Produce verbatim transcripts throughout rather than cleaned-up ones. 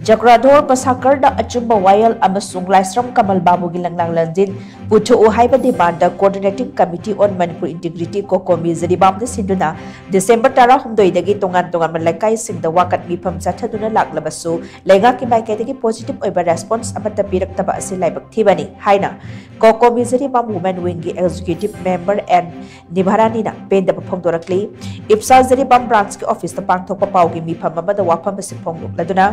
ꯖꯒ꯭ꯔꯥꯙꯣꯔ ꯄꯁꯥꯀꯔꯗ ꯑꯆꯨꯝꯕ ꯋꯥꯌꯦꯜ ꯑꯃꯁꯨꯡ ꯂꯥꯏꯁ꯭ꯔꯝ ꯀꯃꯜ ꯕꯥꯕꯨꯒꯤ ꯂꯪꯂꯥ ꯂꯪꯖꯤꯟ ꯄꯨꯊꯣꯛꯎ ꯍꯥꯏꯕ demand Coordinating Committee on Manipur Integrity, COCOMI, ꯖꯤꯔꯤꯕꯥꯝꯗ ꯁꯤꯟꯗꯨꯅ ꯗꯤꯁꯦꯝꯕꯔ ꯇꯔꯥꯍꯨꯝꯗꯣꯏꯗꯒꯤ ꯇꯣꯉꯥꯟ ꯇꯣꯉꯥꯟꯕ ꯂꯩꯀꯥꯏꯁꯤꯡꯗ ꯋꯥꯀꯠ ꯃꯤꯐꯝ ꯆꯠꯊꯗꯨꯅ ꯂꯥꯛꯂꯕꯁꯨ ꯂꯩꯉꯥꯛꯀꯤ ꯃꯥꯏꯀꯩꯗꯒꯤ positive ꯑꯣꯏꯕ response ꯑꯃꯠꯇ ꯄꯤꯔꯛꯇꯕ ꯑꯁꯤ ꯂꯥꯏꯕꯛ ꯊꯤꯕꯅꯤ ꯍꯥꯏꯅ COCOMI ꯖꯤꯔꯤꯕꯥꯝ Women Wingꯒꯤ Executive Member ꯑꯦꯟ ꯅꯤꯚꯥꯔꯥꯅꯤꯅ ꯄꯦꯟꯗꯕ ꯐꯣꯡꯗꯣꯔꯛꯂꯤ꯫ ꯏꯞꯁꯥ ꯖꯤꯔꯤꯕꯥꯝ branchꯀꯤ officeꯇ ꯄꯥꯡꯊꯣꯛꯄ ꯄꯥꯎꯒꯤ ꯃꯤꯐꯝ ꯑꯃꯗ ꯋꯥꯐꯝ ꯑꯁꯤ ꯐꯣꯡꯗꯣꯛꯂꯗꯨꯅ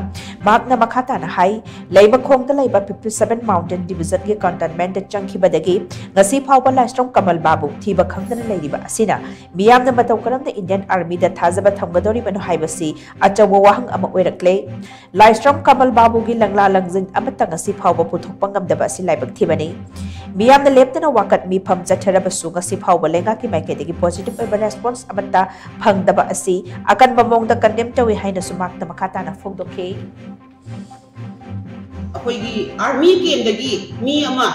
ꯃꯍꯥꯛꯅ ꯃꯈꯥ ꯇꯥꯅ ꯍꯥꯏ, ꯂꯩꯃꯈꯣꯡꯗ ꯂꯩꯕ fifty seven Mountain Divisionꯒꯤ cantonmentꯇ ꯆꯪꯈꯤꯕꯗꯒꯤ ꯉꯁꯤ ꯐꯥꯎꯕ ꯂꯥꯏꯁ꯭ꯔꯝ ꯀꯃꯜ ꯕꯥꯕꯨ ꯊꯤꯕ ꯈꯪꯗꯅ ꯂꯩꯔꯤꯕ ꯑꯁꯤꯅ ꯃꯤꯌꯥꯝꯅ ꯃꯇꯧ ꯀꯔꯝꯅ Indian Armyꯗ ꯊꯥꯖꯕ ꯊꯝꯒꯗꯧꯔꯤꯕꯅꯣ ꯍꯥꯏꯕꯁꯤ ꯑꯆꯧꯕ ꯋꯥꯍꯪ ꯑꯃ ꯑꯣꯏꯔꯛꯂꯦ꯫ ꯂꯥꯏꯁ꯭ꯔꯝ ꯀꯃꯜ ꯕꯥꯕꯨꯒꯤ ꯂꯪꯂꯥ ꯂꯪꯖꯤꯟ ꯑꯃꯠꯇ ꯉꯁꯤ ꯐꯥꯎꯕ ꯄꯨꯊꯣꯛꯄ ꯉꯝꯗꯕ ꯑꯁꯤ ꯂꯥꯏꯕꯛ ꯊꯤꯕꯅꯤ꯫ ꯃꯤꯌꯥꯝꯅ ꯂꯦꯞꯇꯅ ꯋꯥꯀꯠ ꯃꯤꯐꯝ ꯆꯠꯊꯔꯕꯁꯨ ꯉꯁꯤ ꯐꯥꯎꯕ ꯂꯩꯉꯥꯛꯀꯤ ꯃꯥꯏꯀꯩꯗꯒꯤ positive ꯑꯣꯏꯕ response ꯑꯃꯠꯇ ꯐꯪꯗꯕ ꯑꯁꯤ ꯑꯀꯟꯕ ꯃꯑꯣꯡꯗ condemn ꯇꯧꯏ ꯍꯥꯏꯅꯁꯨ ꯃꯍꯥꯛꯅ ꯃꯈꯥ ꯇꯥꯅ ꯐꯣꯡꯗꯣꯛꯈꯤ꯫ ꯑꯩꯈꯣꯏꯒꯤ army campꯗꯒꯤ ꯃꯤ ꯑꯃ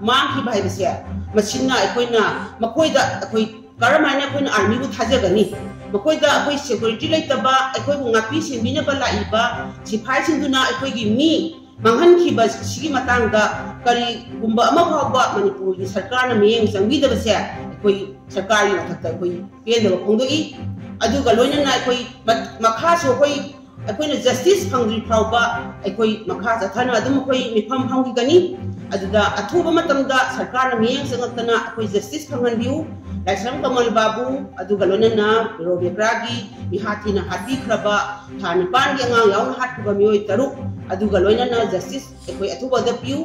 ꯃꯥꯡꯈꯤꯕ ꯍꯥꯏꯕꯁꯦ, ꯃꯁꯤꯅ ꯑꯩꯈꯣꯏꯅ ꯃꯈꯣꯏꯗ ꯑꯩꯈꯣꯏ ꯀꯔꯝ ꯍꯥꯏꯅ ꯑꯩꯈꯣꯏꯅ armyꯕꯨ ꯊꯥꯖꯒꯅꯤ? ꯃꯈꯣꯏꯗ ꯑꯩꯈꯣꯏ security ꯂꯩꯇꯕ, ꯑꯩꯈꯣꯏꯕꯨ ꯉꯥꯛꯄꯤ ꯁꯦꯟꯕꯤꯅꯕ ꯂꯥꯛꯏꯕ ꯁꯤꯐꯥꯏꯁꯤꯡꯗꯨꯅ ꯑꯩꯈꯣꯏꯒꯤ ꯃꯤ ꯃꯥꯡꯍꯟꯈꯤꯕ ꯁꯤꯒꯤ ꯃꯇꯥꯡꯗ ꯀꯔꯤꯒꯨꯝꯕ ꯑꯃ ꯐꯥꯎꯕ ꯃꯅꯤꯄꯨꯔꯒꯤ ꯁꯔꯀꯥꯔꯅ ꯃꯤꯠꯌꯦꯡ ꯆꯪꯕꯤꯗꯕꯁꯦ ꯑꯩꯈꯣꯏ ꯁꯔꯀꯥꯔꯒꯤ ꯃꯊꯛꯇ ꯑꯩꯈꯣꯏ ꯄꯦꯟꯗꯕ ꯐꯣꯡꯗꯣꯛꯏ꯫ ꯑꯗꯨꯒ ꯂꯣꯏꯅꯅ ꯑꯩꯈꯣꯏ ꯃ-, ꯃꯈꯥꯁꯨ ꯑꯩꯈꯣꯏ, ꯑꯩꯈꯣꯏꯅ justice ꯐꯪꯗ꯭ꯔꯤ ꯐꯥꯎꯕ ꯑꯩꯈꯣꯏ ꯃꯈꯥ ꯆꯠꯊꯅ ꯑꯗꯨꯝ ꯑꯩꯈꯣꯏ ꯃꯤꯐꯝ ꯐꯝꯈꯤꯒꯅꯤ꯫ ꯑꯗꯨꯗ ꯑꯊꯨꯕ ꯃꯇꯝꯗ ꯁꯔꯀꯥꯔꯅ ꯃꯤꯠꯌꯦꯡ ꯆꯪꯉꯛꯇꯅ ꯑꯩꯈꯣꯏ justice ꯐꯪꯍꯟꯕꯤꯌꯨ꯫ ꯂꯥꯏꯁ꯭ꯔꯝ ꯀꯃꯜ ꯕꯥꯕꯨ, ꯑꯗꯨꯒ ꯂꯣꯏꯅꯅ ꯔꯣꯕꯦꯀ꯭ꯔꯥꯒꯤ ꯃꯤꯍꯥꯠ ꯊꯤꯅ ꯍꯥꯠꯄꯤꯈ꯭ꯔꯕ ꯊꯥ ꯅꯤꯄꯥꯟꯒꯤ ꯑꯉꯥꯡ ꯌꯥꯎꯅ ꯍꯥꯠꯈꯤꯕ ꯃꯤꯑꯣꯏ ꯇꯔꯨꯛ, ꯑꯗꯨꯒ ꯂꯣꯏꯅꯅ justice ꯑꯩꯈꯣꯏ ꯑꯊꯨꯕꯗ ꯄꯤꯌꯨ꯫